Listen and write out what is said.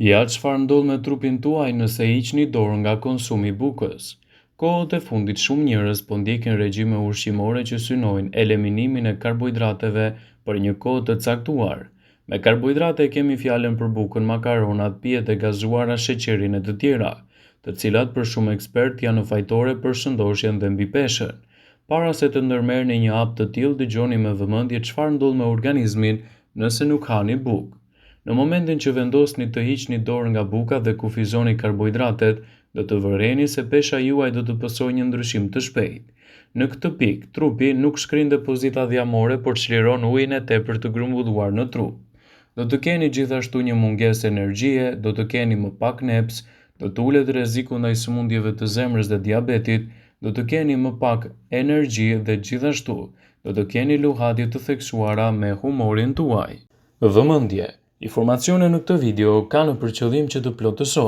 Ja çfarë ndodh me trupin tuaj nëse hiqni dorë nga konsumi i bukës. Kohët e fundit shumë njerëz po ndjekin regjime ushqimore që synojnë eliminimin e karbohidrateve për një kohë të caktuar. Me karbohidrate e kemi fjalën për bukën, makaronat, pijet e gazuara, sheqerin e të tjera, të cilat për shumë ekspertë janë fajtore për shëndoshjen dhe mbipeshën. Para se të ndërmerrni një hap të tillë, dëgjoni me vëmendje çfarë ndodh me organizmin nëse nuk hani bukë. Në momentin që vendosni të hiqni dorë nga buka dhe kufizoni karbohidratet, do të vëreni se pesha juaj do të pësojë një ndryshim të shpejtë. Në këtë pikë, trupi nuk shkrin depozita dhjamore, por çliron ujin e tepërt të grumbulluar në trup. Do të keni gjithashtu një mungesë energjie, do të keni më pak neps, do të ulet rreziku ndaj sëmundjeve të zemrës dhe diabetit, do të keni më pak energji dhe gjithashtu do të keni luhatje të theksuara me humorin tuaj. Vëmendje! Informacionet në këtë video kanë për qëllim që të plotësojnë.